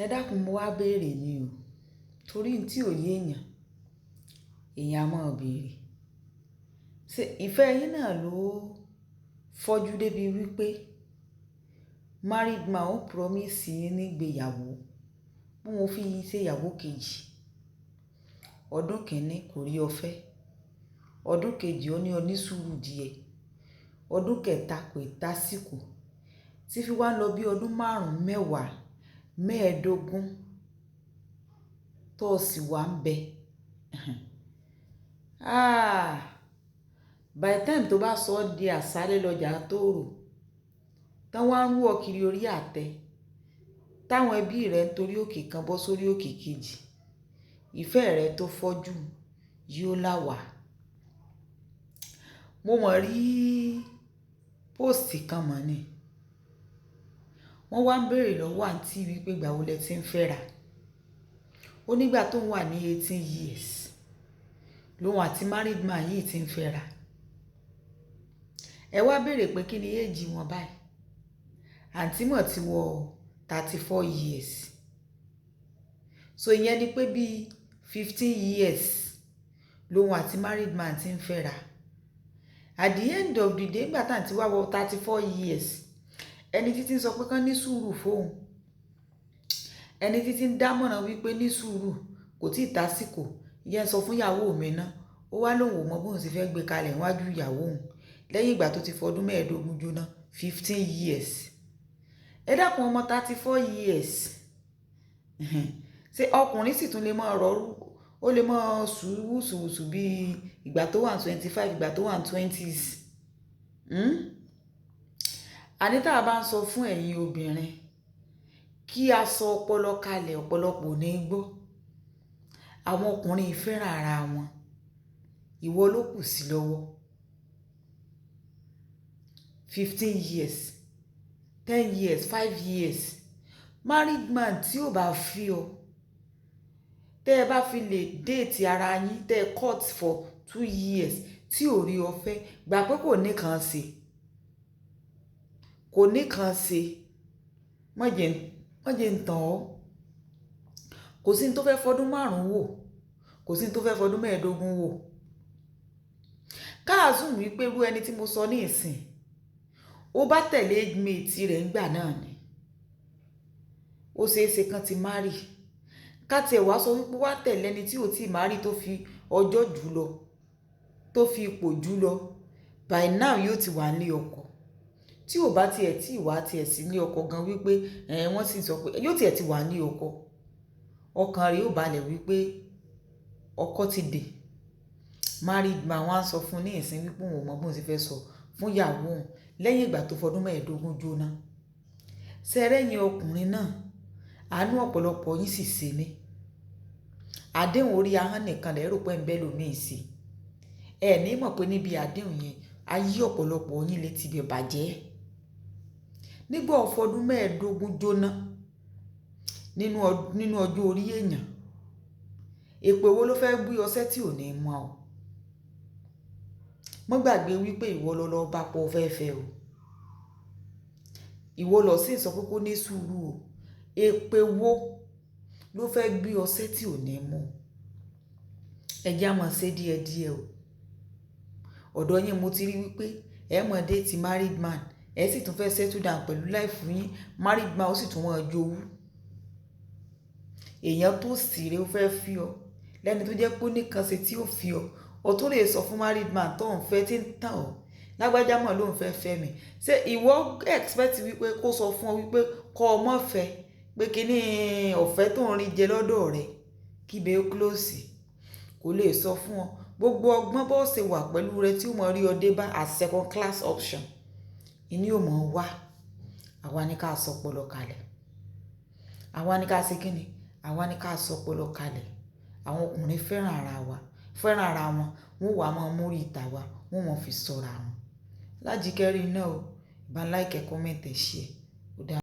Ẹ dákun, mo wá béèrè ni o. Torí n tí ò yé èèyàn, èèyàn a máa béèrè. Ṣé ìfẹ́ yín náà ló fọ́jú débi wípé married man ó promise yín ní ìgbéyàwó, bí wọ́n fi yín ṣe ìyàwó kejì? Ọdún kìíní kò rí ọ fẹ́. Ọdún kejì, ó ní ọ ní sùúrù díẹ̀. Ọdún kẹta kò ì tásíkò. Tí fi wá lọ bí ọdún márùn-ún, mẹ́wàá, mẹ́ẹ̀ẹ́dógún tó sì wà ń bẹ. Ah! By the time tó bá sọ ọ́ di àsálẹ́ lọjà tó rò, tán wá ń rú ọ kiri orí àtẹ, táwọn ẹbí rẹ ń torí òkè kan bọ́ sórí òkè kejì, ìfẹ́ rẹ tó fọ́jú yóò là wá. Mo mọ̀ rí post kan mọ̀ ni. Wọ́n wá ń béèrè lọ́wọ́ àǹtí wípé ìgbà wo lẹ tí ń fẹ́ra. Ó nígbà tó ń wà ní 18 years lóun àti married man yìí tí ń fẹ́ra. Ẹ wá béèrè pé kí ni age wọn báyìí. Àǹtí mọ̀ tí wọ 34 years. So ìyẹn ni pé bí 15 years lóun àti married man tí ń fẹ́ra. At the end of the day, nígbà tí àǹtí wá wọ 34 years, ẹni títí ń sọ pé kán ní sùúrù fóun, ẹni títí ń dámọ̀ràn wípé ní sùúrù, kò tí ì tásìkò, ìyẹn sọ fún ìyàwó mi ná, ó wá lóun ò mọ bóun ṣe fẹ́ gbé kalẹ̀ níwájú ìyàwó òun lẹ́yìn ìgbà tó ti fọdún 15 jóná, 15 years. Ẹ dákun, ọmọ 34 years, ṣé ọkùnrin sì tún lè máa rọrú, ó lè máa sùúrù bí ìgbà tó wà ní 25, ìgbà tó wà ní twenties? Àní tá a bá ń sọ fún ẹ̀yin obìnrin kí a sọ ọpọlọ kalẹ̀, ọ̀pọ̀lọpọ̀ ò ní gbọ́. Àwọn ọkùnrin fẹ́ràn ara wọn, ìwọ ló kù sí lọ́wọ́. 15 years, 10 years, 5 years, married man tí ò bá fi ọ, tẹ́ ẹ bá fi lè date ara yín, tẹ́ ẹ court for 2 years, tí ò rí ọ fẹ́, gbà pé kò ní kan ṣe, kò ní kan ṣe. Má jẹ́ ń tàn ọ́. Kò sí ní tó fẹ́ fọdún 5 wò, kò sí ní tó fẹ́ fọdún 15 wò. Ká assume wípé irú ẹni tí mo sọ ní ìsìn, ó bá tẹ̀lé age mate rẹ̀ ńgbà náà ni, ó ṣeé ṣe kán ti marry. Ká tiẹ̀ wá sọ wípé wá tẹ̀lé ẹni tí ò tí ì marry, tó fi ọjọ́ jù lọ, tó fi ipò jù lọ, by now yóò ti wà nílé ọkọ. Tí ò bá tiẹ̀ tí ì wá tiẹ̀ sí ilé ọkọ gan, wípé ẹ̀ wọ́n sì sọ pé yóò tiẹ̀ ti wà ní ọkọ, ọkàn rẹ̀ yóò balẹ̀ wípé ọkọ ti dé. Married man wá ń sọ fún ní ìsìn wípé òun ò mọ bóun ṣe fẹ́ sọ fún ìyàwó òun lẹ́yìn ìgbà tó fọdún 15 jóná. Ṣẹ́rẹ́yìn ọkùnrin náà, àánú ọ̀pọ̀lọpọ̀ yín sì ṣe mí. Àdéhùn orí ahọ́n nìkan lẹ rò pé ń bẹ́ lòmíì sí. Ẹ ní mọ̀ pé níbi àdéhùn yẹn, ayé ọ̀pọ̀lọpọ̀ yín lè ti bẹ̀ bàjẹ́. Nígbà ó fọdún 15 jóná nínú ọjọ́ orí èèyàn, èpè wo ló fẹ́ gbé ọṣẹ́ tí ò ní mọ́ ọ? Mọ́ gbàgbé wípé ìwọ lọ lọ bá pọ̀ fẹ́ fẹ́ o. Ìwọ lọ sí sọ pé kó ní sùúrù o. Èpè wo ló fẹ́ gbé ọṣẹ́ tí ò ní mú? Ẹ jẹ́ á máa ṣe díẹ̀díẹ̀ o. Ọ̀dọ̀ yín mo ti rí wípé ẹ mọ̀ date married man, ẹ sì tún fẹ́ settle down pẹ̀lú life yín, married man ó sì tún máa jowú. Èèyàn tó sì rè ó fẹ́ fi ọ lẹ́ni tó jẹ́ pé ó nìkan ṣe tí ó fi ọ, o tún lè sọ fún married man tó ń fẹ́ tí ń tàn ọ́, lágbájá mọ̀ ló ń fẹ́ fẹ́ mi. Ṣé ìwọ expect wípé kó sọ fún ọ wípé kọ́ ọ mọ̀ fẹ́, pé kíní ọ̀fẹ́ tó ń rí jẹ lọ́dọ̀ rẹ̀ kí ibẹ̀ ó close? Kò lè sọ fún ọ. Gbogbo ọgbọ́n bó ṣe wà pẹ̀lú rẹ tí ó mọ rí ọ dé bá as second class option, ìní ò mọ̀ wá. Àwa ní ká sọ ọpọlọ kalẹ̀. Àwa ní ká ṣe kíni? Àwa ní ká sọ ọpọlọ kalẹ̀. Àwọn ọkùnrin fẹ́ràn ara wa, fẹ́ràn ara wọn, wọ́n wà máa mórí ìta wa, wọ́n mọ̀ fi sọ̀ra wọn. Lájíkẹ́rí náà o, bá like, comment, share. Ó dáa.